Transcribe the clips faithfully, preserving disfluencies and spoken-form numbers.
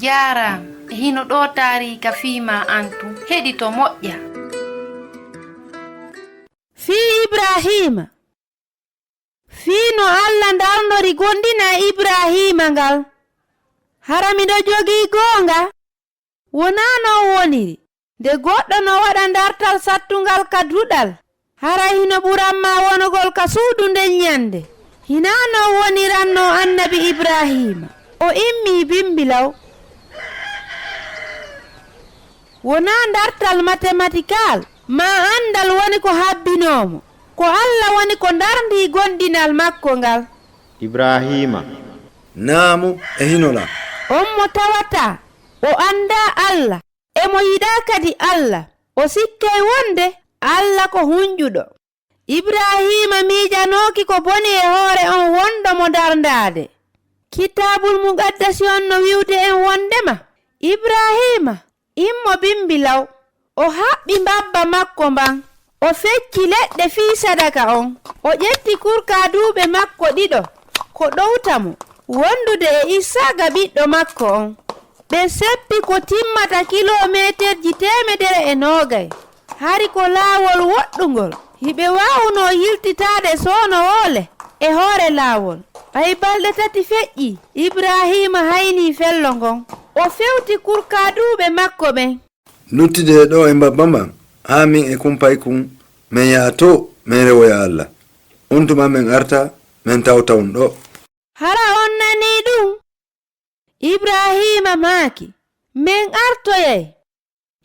Jaaraama, e hino ɗoo taariika fii maa an tun. Heɗito moƴƴa. Fii Ibraahiima. Fii no Alla ndarnori gomɗinal Ibraahiima ngal. Hara miɗo jogii goonga? Wonaa non woniri. Nde goɗɗo no waɗa ndartal sattungal ka duɗal, haray hino ɓuran maa wonugol ka suudu nden ɲande. Hinaa non wonirannoo annabi Ibraahiima. O immii bimbi law. Wonaa ndartal matematikaal maa anndal woni ko habbinoo mo. Ko Alla woni ko ndarndii gomɗinal makko ngal. Ibraahiima. Naamu, e hino lan. On mo tawataa, o anndaa Alla, e mo yiɗaa kadi Alla, o sikkay wonde Alla ko hunƴuɗo. Ibraahiima miijanooki ko boni e hoore on wonɗo mo ndarndaade. Kitaabul Muqaddasi on no wi'ude en wondema Ibraahiima immo bimbi law. O haɓɓi mbabba makko mban. O fecci leɗɗe fii sadaka on. O ƴetti kurkaaduuɓe makko ɗiɗo ko ɗowta mo, wondude e Isaaqa ɓiɗɗo makko on. Ɓe seppi ko timmata kiloomeeterji teemedere e noogay. Hari ko laawol woɗɗungol. Hiɓe waawunoo yiltitaade soono woole e hoore laawol. Ɓay balɗe tati feƴƴii, Ibraahiima haynii fello ngon. O fewti kurkaaduuɓe makko ɓen. Luttidee ɗoo e mbabba mban, haa min e kun paykun men yaha too, men rewoya Alla. Ontuma men arta, men tawta on ɗoo. Hara on nanii ɗun? Ibraahiima maaki, men artoyay.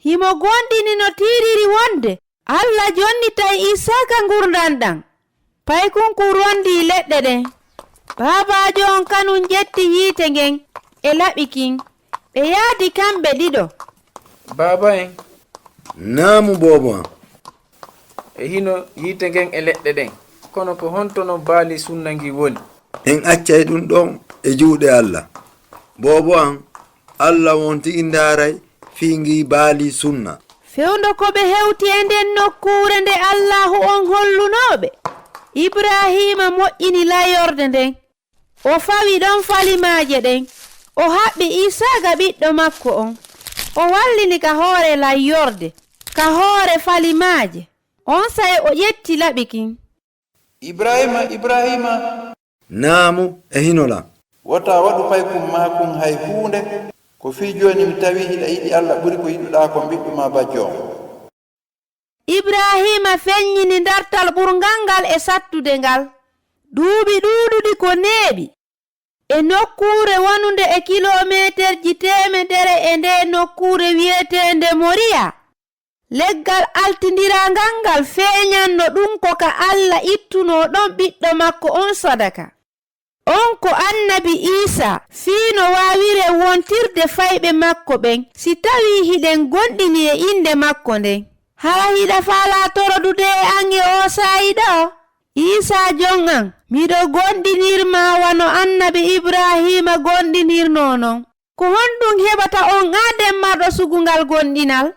Himo gomɗini no tiiɗiri wonde Alla jonnitay Isaaqa ngurndan ɗan. Paykun kun rondii leɗɗe ɗen. Baabaajo on kanun ƴetti yiite ngen e laɓi kin. Ɓe yaadi kamɓe ɗiɗo. Baaba en. Naamu boobo an. E hino yiite ngen e leɗɗe ɗen. Kono ko honto non baali sunna ngin woni? En accay ɗun ɗon e juuɗe Alla. Boobo an, Alla on tigi ndaaray fii ngii baali sunna. Fewndo ko ɓe hewti e nden nokkuure nde Allaahu on hollunoo ɓe, Ibraahiima moƴƴini layyorde nden. O fawi ɗon falimaaje ɗen. O haɓɓi Isaaqa ɓiɗɗo makko on. O wallini ka hoore layyorde, ka hoore falimaaje. Onsay o ƴetti laɓi kin. Ibraahiima, Ibraahiima! Naamu, e hino lan. Wota waɗu paykun maa kun hay huunde. Ko fii jooni mi tawii hiɗa yiɗi Alla ɓuri ko yiɗuɗaa kon ɓiɗɗo maa bajjo on. Ibraahiima feɲɲini ndartal ɓurngal ngal e sattude ngal. Duuɓi ɗuuɗuɗi ko neeɓi. E nokkuure wonunde e kiloomeeterji teemedere e ndee nokkuure wi'eteende Moriya, leggal altindiraangal ngal feeɲanno ɗun ko ka Alla ittunoo ɗon ɓiɗɗo makko on sadaka. On ko annabi Iisaa, fii no waawiree wontirde fayɓe makko ɓen, si tawii hiɗen gomɗini e innde makko nden. Hara hiɗa faalaa torodude e an e oo saa'i ɗoo? Iisaa jon an, miɗo gomɗinir maa wano annabi Ibraahiima gomɗinirnoo non. Ko honɗun heɓata on aaden marɗo sugu ngal gomɗinal?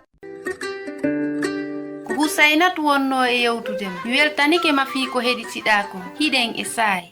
Ko Husaynatu wonnoo e yewtude ma. Mi weltanike ma fii ko heɗitiɗaa kon. Hiɗen e saa'i.